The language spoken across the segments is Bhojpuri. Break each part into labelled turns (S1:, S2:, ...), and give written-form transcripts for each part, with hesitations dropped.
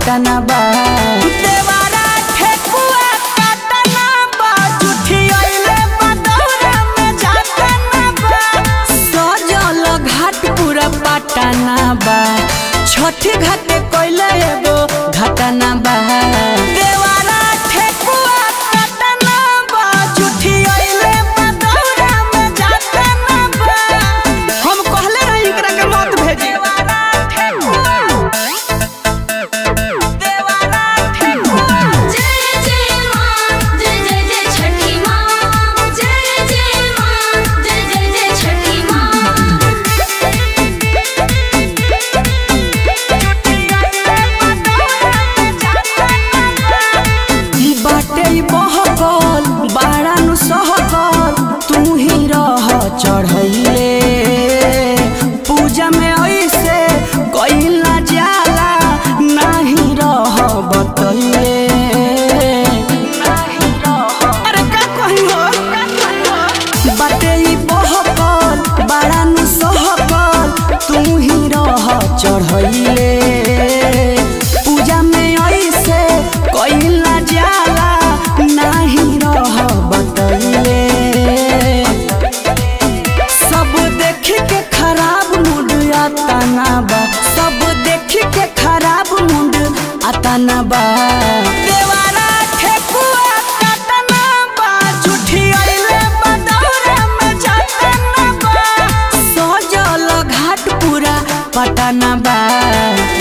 S1: घटना बा। देवारा ठेकुआ काटना बा झूठी अइले बदौरा में जातना बा। सजल घाट पूरा पटना बा, छठी घाट कइले एगो घटना बा। देवारा ठेकुआ काटना बा झूठी अइले बदौरा में जातना बा। हम कहले रही एकरा के मत भेजी। चढ़ैले पूजा में ऐसे कइला जाला नहीं रह बतैले। अरे का कही हो बाटे ई बहकल बड़ा नु सहकल तू ही रह चढ़ैले। पूजा में ऐसे कइला जाला नहीं रह बतैले। सब देखी के खराब मुंड आता बा। देवारा ठेकुआ काटना बा झूठी अइले बदौरा में जातना बा। सजल घाट पूरा पटना बा।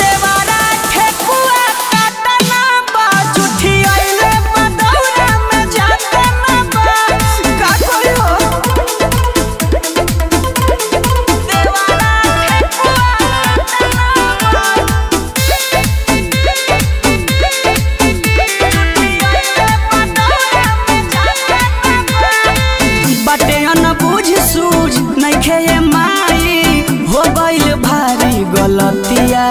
S1: देवारा ठेकुआ काटना बा झूठी अइले बदौरा में जातना बा। का कही हो भारी गलतिया,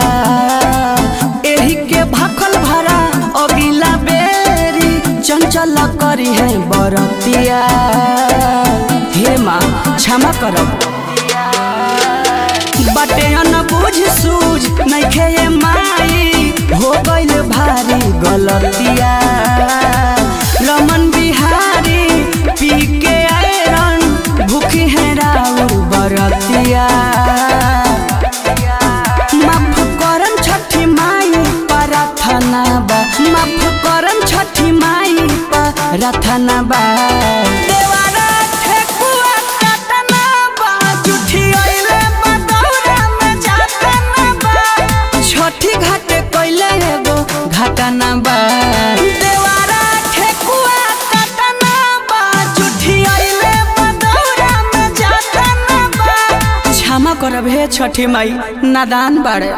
S1: एही के भाखल भरा अगिला बेरी चंचल करी है बरतिया। हे माँ क्षमा करब बाटे अनबुझ सूझ नइखे ये माई हो गइल भारी गलतिया। रमन बिहारी पी के आयरन भूखी है राउर बरतिया। माफ करम छठी माई प्रार्थना बा, माफ करम छठी माई प्रार्थना बा। देवारा ठेकुआ काटना बा झूठी अइले बदौरा में जातना बा। छठी घाट कइले एगो घटना बा। देवारा ठेकुआ काटना बा झूठी अइले बदौरा में जातना बा। क्षमा करब हे छठी माई नादान बाड़े।